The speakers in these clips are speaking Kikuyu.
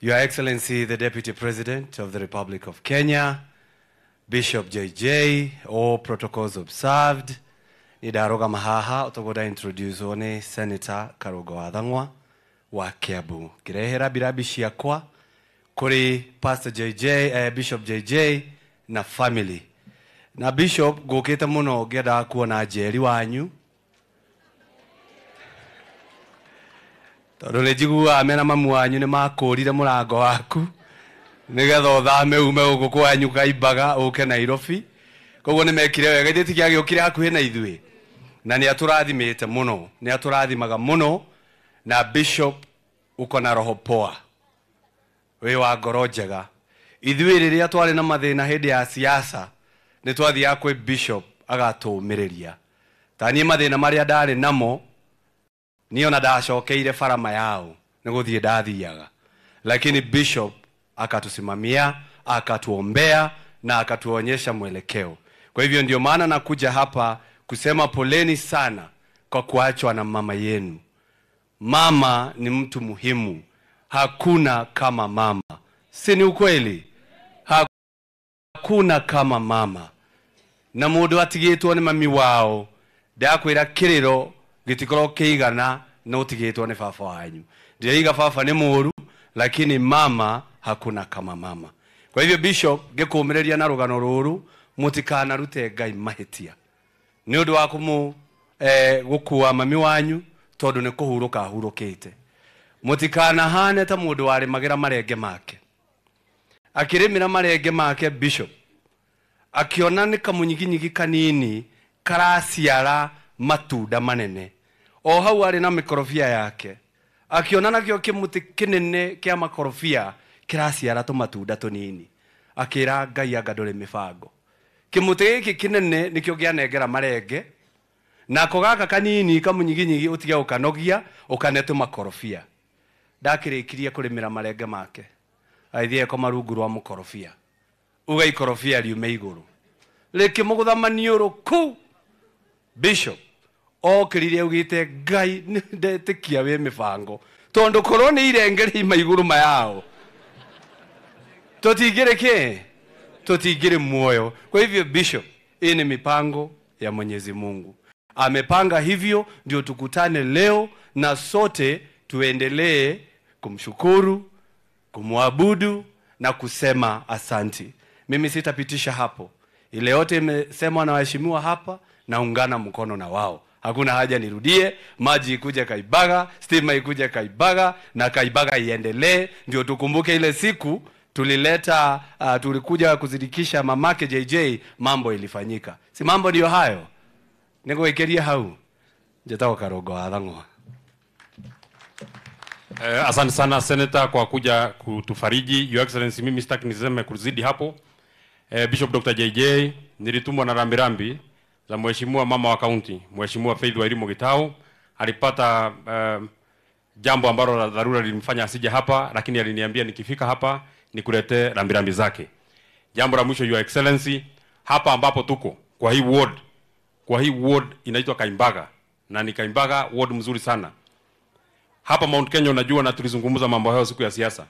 Your Excellency, the Deputy President of the Republic of Kenya, Bishop JJ, all protocols observed. Nidaroga mahaha utogoda introduce one Senator Karugo wa Thang'wa wa Kiambu. Ngirehera birabi ciakwa kuri Pastor JJ, Bishop JJ na family. Na Bishop ngũkĩte mũno ngĩendaga kuona Njeri wanyu. Tondũ nĩ njiguaga mena mamu wanyu nĩ makũrire mũrango waku nĩgetha ũthame ume gũkũ kwanyu Kaimbaga ũke Nairobi. Koguo nĩ mekire wega, ithuĩ tũtiagĩũkire hakuhĩ na ithuĩ. Na nĩ atũrathimĩte mũno, nĩ atũrathimaga mũno. Na Bishop uko na roho poa, wĩ wa ngoro njega. Ithuĩ rĩrĩa twarĩ na mathĩna hĩndĩ ya siasa nĩ twathiaga kwĩ Bishop agatũũmĩrĩria. Ta niĩ mathĩna marĩa ndarĩ namo niĩ ona ndacokeire barama yao nĩ gũthiĩ ndathiaga, lakini Bishop akatusimamia, akatuombea na akatuonyesha mwelekeo. Kwa hivyo ndio maana nakuja hapa kusema poleni sana kwa kuachwa na mama yenu. Mama ni mtu muhimu, hakuna kama mama. Si ni ukweli? Hakuna kama mama. Na mundu atigitwo ni mami wao ndakwira kiriro gitikorwo kiigana no utigitwo ni baba wanyu. Ndiriga baba ni muru, lakini mama hakuna kama mama. Kwa hivyo Bishop ngikumireria na rugano ruru mutikanarute Ngai mahitia ni undu wa kumu gukua mami wanyu tondu ni kuhuruka ahurukite. Mutikanahane ta mundu warimagira marenge make. Akirimira marenge make Bishop akiona ni kamunyiginyigi kanini karaciara matunda manene. O hau ari na mikorobia yake akiona nakio kimuti kinene kia makorobia kiraciara tumatunda tunini, akira Ngai anga nduri mibango. Kimuti giki kinene nikio gianengera marenge, nako gaka kanini kamunyiginyigi utige ukanogia ukane tumakorobia. Ndakirikirie kurimira marenge make aithie koma rungu rwa mukorobia, uga ikorobia riume iguru rikimugutha maniuru ku. Bishop okirire augite Ngai ndetikia wi mibango tondu korwo ni irenge riuma iguru mayao tutingire ki tutingire muoyo. Kwa hivyo Bishop, hii ni mipango ya Mwenyezi Mungu, amepanga hivyo ndio tukutane leo na sote tuendelee kumshukuru, kumwabudu na kusema asanti. Mimi sitapitisha hapo, ile yote imesemwa na waheshimiwa hapa, naungana mkono na wao. Hakuna haja nirudie. Maji ikuje Kaimbaga, stima ikuje Kaimbaga, na Kaimbaga iendelee. Ndio tukumbuke ile siku tulileta, tulikuja kuzidikisha mamake JJ, mambo ilifanyika. Si mambo ndio hayo? Niguikeria hau. Njetago Karugo wa Thang'wa. Asante sana Senator kwa kuja kutufariji. Your Excellency, mimi sitaki niseme kuzidi hapo. Bishop Dr. JJ, nilitumwa na rambirambi za mheshimiwa mama wa county, Mheshimiwa Faith Wairimu Gitau. Alipata jambo ambalo la dharura lilimfanya asije hapa, lakini aliniambia nikifika hapa nikulete rambirambi zake. Jambo la mwisho, Your Excellency, hapa ambapo tuko kwa hii ward, kwa hii ward inaitwa Kaimbaga, na ni Kaimbaga ward mzuri sana. Hapa Mount Kenya unajua, na tulizungumza mambo hayo siku ya siasa.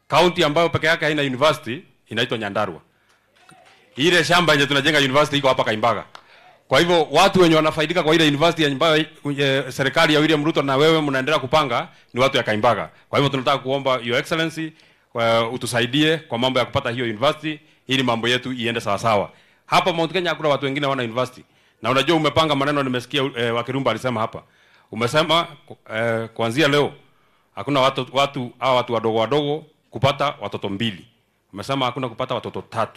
County ambayo peke yake haina university inaitwa Nyandarua. Ile shamba yenye tunajenga university iko hapa Kaimbaga. Kwa hivyo watu wenye wanafaidika kwa ile university ambayo serikali ya William Ruto na wewe mnaendelea kupanga ni watu ya Kaimbaga. Kwa hivyo tunataka kuomba Your Excellency utusaidie kwa mambo ya kupata hiyo university ili mambo yetu iende sawa sawa. Hapa Mount Kenya hakuna watu wengine wana university. Na unajua umepanga maneno, nimesikia Wakirumba alisema hapa. Umesema kuanzia leo hakuna watu wadogo wadogo kupata watoto 2. Umesema hakuna kupata watoto 3.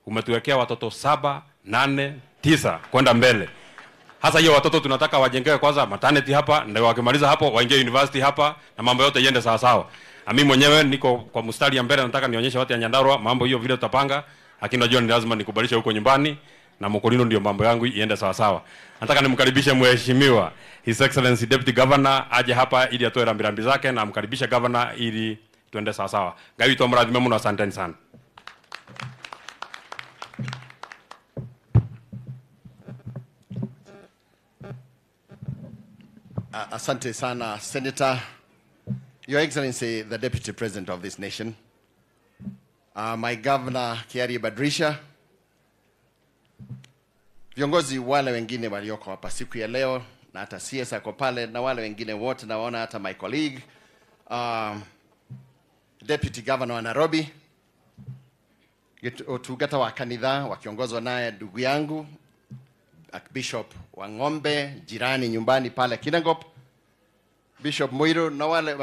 Umetuwekea watoto 7, 8, 9 kwenda mbele. Hasa hiyo watoto tunataka wajengewe kwanza maternity hapa, ndio wakimaliza hapo waingie university hapa na mambo yote iende sawa sawa. Na mimi mwenyewe niko kwa mstari ya mbele, nataka nionyeshe watu ya Nyandarua mambo hiyo vile tutapanga, lakini najua ni lazima nikubalishe huko nyumbani na Mokorino ndio mambo yangu iende sawa sawa. Nataka nimkaribishe mheshimiwa His Excellency Deputy Governor aje hapa ili atoe rambirambi zake, na amkaribishe governor ili tuende sawa sawa. Ngai witu amrathime muno, asanteni sana. Asante sana Senator. Your Excellency, the Deputy President of this nation, my Governor Kiarie Badirisha, viongozi wale wengine walioko hapa siku ya leo, na hata CS ako pale na wale wengine wote, nawaona hata my colleague Deputy Governor wa Nairobi, utungata wa kanitha wakiongozwa naye ndugu yangu Bishop wa Ng'ombe, jirani nyumbani pale Kinangop, Bishop Muiru na wale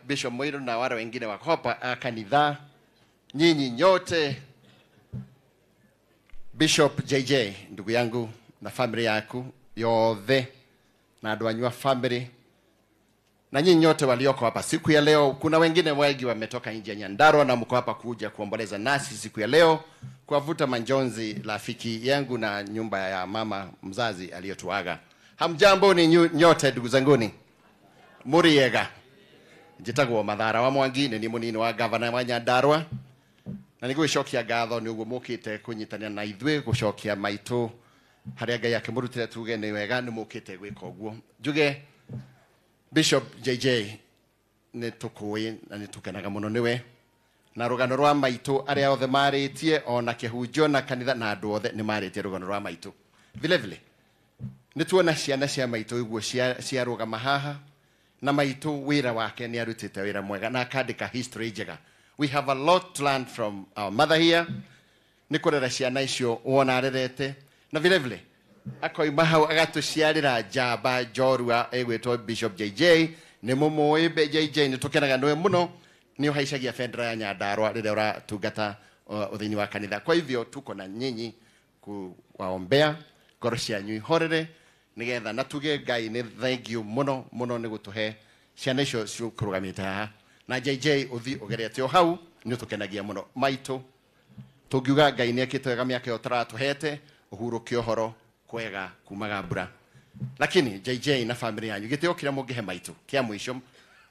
Bishop Muiru na wale wengine wako hapa kanitha, nyinyi nyote, Bishop JJ ndugu yangu na family yaku yothe na andu anyu a family na nyinyi nyote walioko hapa siku ya leo. Kuna wengine wengi wametoka nje ya Nyandarua na mko hapa kuja kuomboleza nasi siku ya leo, kuwavuta manjonzi rafiki yangu na nyumba ya mama mzazi aliyotuaga. Hamjambo ni nyote ndugu zanguni. Muriega. Njitagwo Mathara wa Mwangi, ni munini wa governor wa Nyandarua. Na nigwicokia ngatho ni uguo mukite kunyitania na ithuĩ gucokia maitu haria Ngai akimurutire tuge ni wega ni mukite gwika uguo. Njuge Bishop JJ ni tukui na ni tukenaga muno niwe na rugano rwa maitu aria othe maritie ona kihunjio na kanitha na andu othe ni maritie rugano rwa maitu. Vile vile ni tuona ciana cia maitu iguo cia rugama haha na maitu wira wake ni arutite wira mwega na akandika history njega. We have a lot to learn from our mother here. Ni kurera ciana icio wona arerete na vile vile akoima hau agatuciarira njamba njorua ĩgwĩtwo Bishop JJ. Nĩ mũmũĩ JJ, nĩ tũkenaga nĩwe mũno, nĩ ũhaicagia bendera ya Nyandarua rĩrĩa ũratungata ũthĩinĩ wa kanitha. Kwa hivyo tuko na nyinyi kuwaombea ngoro cianyu ihorere nigetha na tuge Ngai nĩ thank you mũno mũno nĩ gũtũhe ciana icio cikũrũgamĩte haha. Na JJ ũthi ũgerete o hau nĩ ũtũkenagia mũno. Maitũ tũngiuga Ngai nĩ ekĩte wega mĩaka ĩyo taratũhete ũhurũke ũhoro kwega kumaga mbura. Lakini JJ na family yanyu gĩtĩo kĩrĩa mũngĩhe maitũ kĩa mũico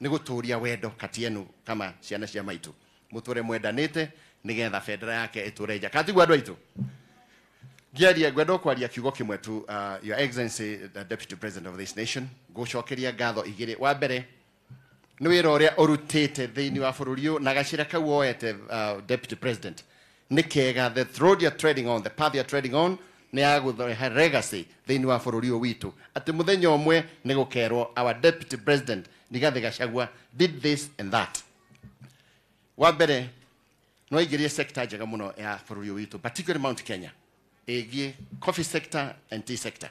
nĩ gũtũria wendo kati yenu kama ciana cia maitũ, mũtũre mwendanĩte nĩgetha bendera yake ĩtũre nja. Katiguo andũ aitũ, ngiaria ngwenda kwaria kiugo kĩmwe tu. Your Excellency the Deputy President of this nation, ngũcokeria ngatho igĩrĩ. Wa mbere nĩ wĩra ũrĩa ũrutĩte thĩinĩ wa bũrũri ũyũ na gacĩra kau woete Deputy President nĩ kega. The road you're treading on, the path you're treading on, nĩ ya gũthoreha legacy thĩinĩ wa bũrũri ũyũ witũ, atĩ mũthenya ũmwe nĩ gũkerwo our Deputy President Rigathi Gachagua did this and that. Wa mbere no aingĩrie sector njega mũno ya bũrũri ũyũ witũ, particularly Mount Kenya, ĩgiĩ coffee sector and tea sector.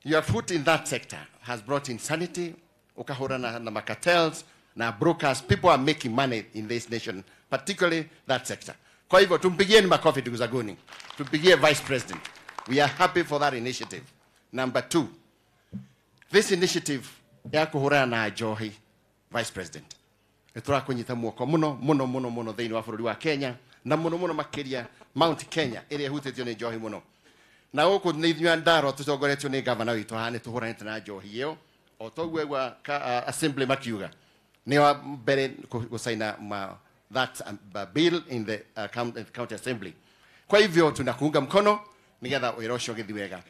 Your foot in that sector has brought in sanity, ukahura na cartels na brokers. People are making money in this nation, particularly that sector. Kwa hivyo tumpigieni makofi ndugu zanguni, tumpigie Vice President. We are happy for that initiative. Number two, this initiative ya kuhurana na njohi, Vice President, nĩtũrakũnyita muoko muno muno muno muno thĩinĩ wa bũrũri wa Kenya na muno muno makĩria Mount Kenya ĩrĩa ĩhutĩtio nĩ njohi mũno. Na gũkũ nĩ ithuĩ Nyandarua tũtongoretio nĩ gavana witũ haha nĩtũhũranĩte na njohi ĩyo o toguo egwa assembly makiuga nĩ wa mbere gũcaina that bill in the county assembly. Kwa hivyo tunakuunga mkono nigetha wĩra ũcio ũgĩthiĩ wega.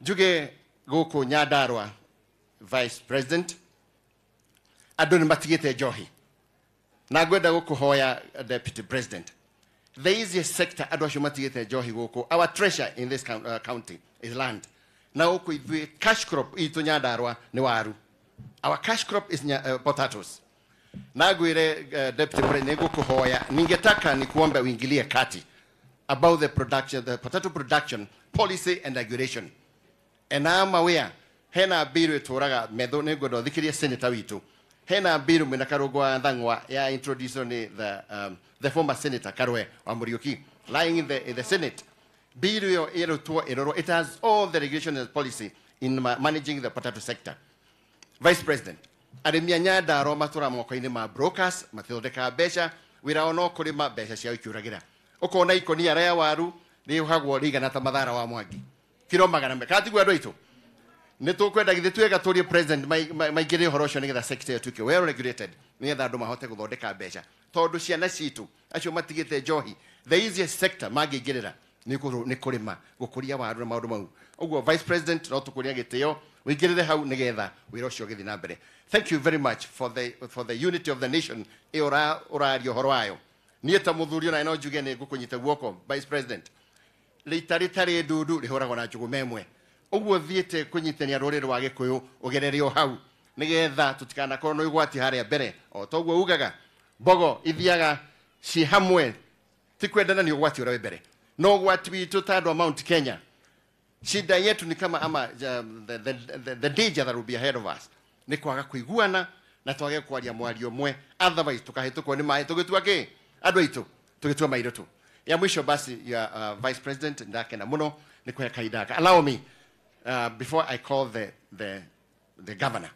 Njuge gũkũ Nyandarua, Vice President, andũ nĩ matigĩte njohi na ngwenda gũkũhoya Deputy President, the easiest sector andũ acio matigĩte njohi gũkũ, our treasure in this county is land. Na gũkũ ithuĩ cash crop itũ Nyandarua nĩ waru. Our cash crop is potatoes. Na ngwĩre Deputy President, nĩngũkũhoya, ningetaka nikuombe uingilie kati about the production, the potato production policy and regulation. And I'm aware hena biru ĩtũraga metho, nĩngwenda ũthikĩrie senator witũ. Hena biru mwena Karũngũ wa Thang'wa ya introduce ni the former senator Karwe wa Muriuki lying in the Senate. Biru ĩyo ĩrutwo ĩrorwo, it has all the regulation and policy in managing the potato sector. Vice President, arĩmi a Nyandarua matũra moko-inĩ ma brokers, matithondekaga mbeca, wĩra wao no kũrĩma, mbeca ciao ikiũragĩra. Ũkona ikũnia rĩa waru rĩohagwo rĩigana ta Mathara wa Mwangi kiro magana me. Katiguo andũ aitũ, nĩ tũkwenda githĩ twega tũrie president maingĩre ũhoro ũcio nĩgetha sector ĩyo ĩtuĩke well regulated, nĩgetha andũ mahote gũthondeka mbeca, tondũ ciana citũ acio matigĩte njohi, the easiest sector mangĩingĩrĩra Nĩ kũrĩma, gũkũria waru na maũndũ mau. Ũguo Vice President, no tũkũria gĩtĩo wĩingĩrĩre hau nĩgetha wĩra ũcio ũgĩthiĩ na mbere. Thank you very much for the unity of the nation ĩyo ũraria ũhoro wayo. Niĩ ta mũthuri ona no njuge nĩ ngũkũnyita guoko, Vice President. Rita rĩtarĩ ndundu rĩhũragwo na njũgũma ĩmwe. Ũguo thiĩte kũnyitania rũrĩrĩ rwa Gĩkũyũ, ũgerere o hau nĩgetha tũtikanakorwo na ũgwati harĩa mbere. O toguo ugaga mbogo ithiaga ci hamwe, ti kwendana, nĩ ũgwati ũrĩa wĩ mbere. No ũgwati witũ ta andũ a Mount Kenya, shida yetu ni kama ama the danger that will be ahead of us nĩ kwaga kũiguana na twage kwaria mwario ũmwe, otherwise tukahĩtũkwo nĩ maĩ tũgĩtua kĩ andũ aitũ, tũgĩtua mairũ tu. Ya mwisho basi ya Vice President, ndakena mũno nĩ kũhe kahinda gaka. Allow me, before I call the governor,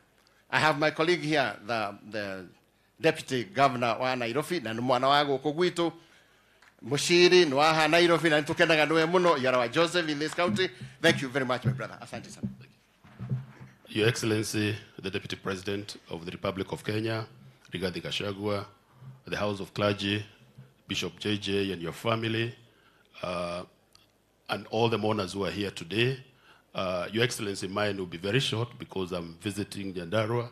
I have my colleague here, the deputy governor wa Nairobi, na nĩ mwana wa gũkũ gwitũ, Mushiri nĩ waha Nairobi, na nĩtũkenaga nĩwe mũno. You are our Joseph in this county. Thank you very much, my brother. Asante sana. Your Excellency, the Deputy President of the Republic of Kenya, Rigathi Gachagua, the House of Clergy, Bishop JJ and your family, and all the mourners who are here today. Your Excellency, mine will be very short because I'm visiting Nyandarua.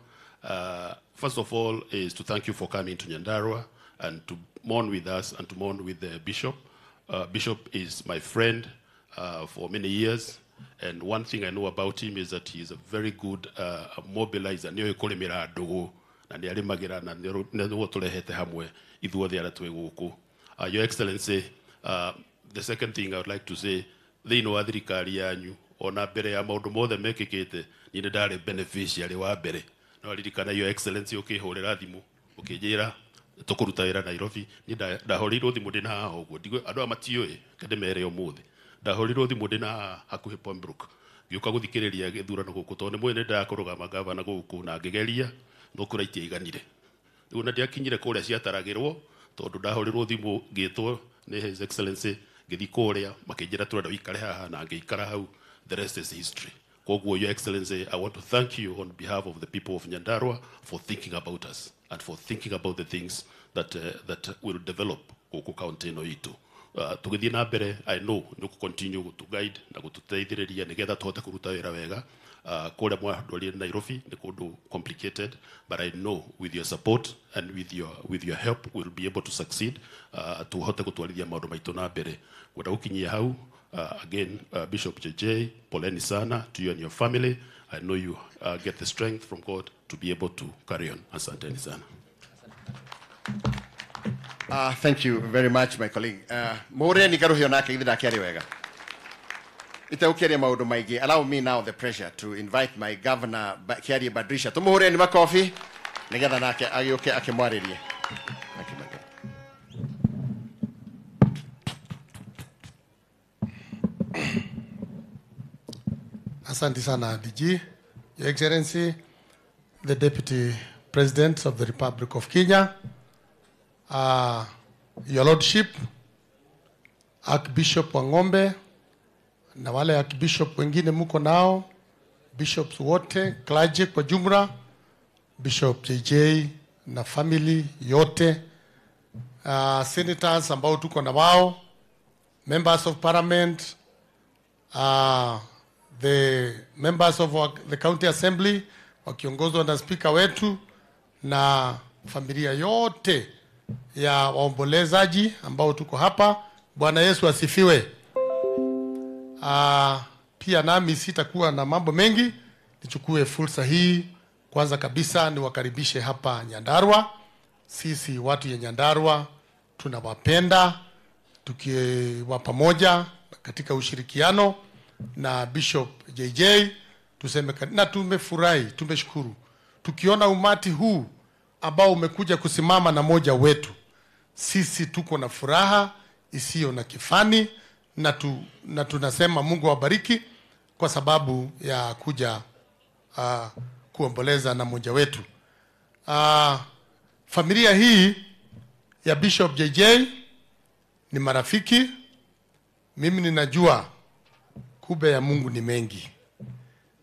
First of all, is to thank you for coming to Nyandarua and to mourn with us and to mourn with the Bishop. Bishop is my friend for many years, and one thing I know about him is that he is a very good mobilizer. Nĩoĩ kũrĩmĩra ndũgũ na nĩ arĩmagĩra na nĩguo tũrehete hamwe ithuothe arĩa twĩ gũkũ. Your Excellency, the second thing I would like to say, thĩinĩ wa thirikari yanyu, ona mbere ya maũndũ mothe mekĩkĩte, niĩ nĩ ndarĩ beneficiary wa mbere. No ririkana, Your Excellency, ũkĩhũrĩra thimũ ũkĩnjĩra tũkũruta wĩra Nairobi. Niĩ ndahũrĩirwo thimũ ndĩ na haha ũguo. Andũ aya matiũĩ, reke ndĩmere ũmũthĩ. Ndahũrĩirwo thimũ ndĩ na haha hakuhĩ Pembroke, ngĩũka gũthikĩrĩria gĩthurano gũkũ, tondũ nĩ mũĩ nĩ ndakũrũgama gavana gũkũ, na ngĩgeria no kura itiaiganire. Rĩu na ndiakinyire kũrĩa ciataragĩrwo, tondũ ndahũrĩrwo thimũ ngĩtwo nĩ His Excellency, ngĩthiĩ kũrĩa makĩnjĩra tũrenda ũikare haha, na ngĩikara hau. The rest is history. Koguo, Your Excellency, I want to thank you on behalf of the people of Nyandarua for thinking about us and for thinking about the things that will develop gũkũ county ĩno itũ. Tũgĩthiĩ na mbere, I know nĩ ũkũ continue gũtũ guide na gũtũteithĩrĩria nĩgetha tũhote kũruta wĩra wega. Kũrĩa mwandwarire Nairobi nĩ kũndũ complicated, but I know with your support and with your help we'll be able to succeed, tũhote gũtwarithia maũndũ maitũ na mbere. Kwenda gũkinyia hau. Again, Bishop JJ, poleni sana to you and your family. I know you get the strength from God to be able to carry on. Asanteni sana. Thank you very much, my colleague. Mũhũrĩre karuhio nake ithe ndakĩarĩ wega itegũkĩaria maũndũ maingĩ. Allow me now the pressure to invite my governor, Kiarie Badrisha. Tũmũhũrĩre nĩ makobi nĩgetha nake agĩũke akĩmwarĩrie. Thank you, my brother. Asante sana, DG. Your Excellency, the Deputy President of the Republic of Kenya, Your Lordship, Archbishop Wang'ombe na wale Archbishop wengine muko nao, bishops wote, clergy kwa jumla, Bishop JJ na family yote, senators ambao tuko na wao, members of parliament, the members of the county assembly wakiongozwa na spika wetu na familia yote ya waombolezaji ambao tuko hapa. Bwana Yesu asifiwe. Pia nami sitakuwa na mambo mengi, nichukue fursa hii kwanza kabisa niwakaribishe hapa Nyandarua. Sisi watu ya Nyandarua tunawapenda, tukiwa pamoja katika ushirikiano na Bishop JJ tuseme na tumefurahi, tumeshukuru tukiona umati huu ambao umekuja kusimama na moja wetu. Sisi tuko na furaha isiyo na kifani na tunasema Mungu awabariki kwa sababu ya kuja kuomboleza na mmoja wetu. Familia hii ya Bishop JJ ni marafiki. Mimi ninajua kube ya Mungu ni mengi.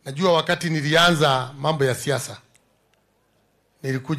Najua wakati nilianza mambo ya siasa nilikuja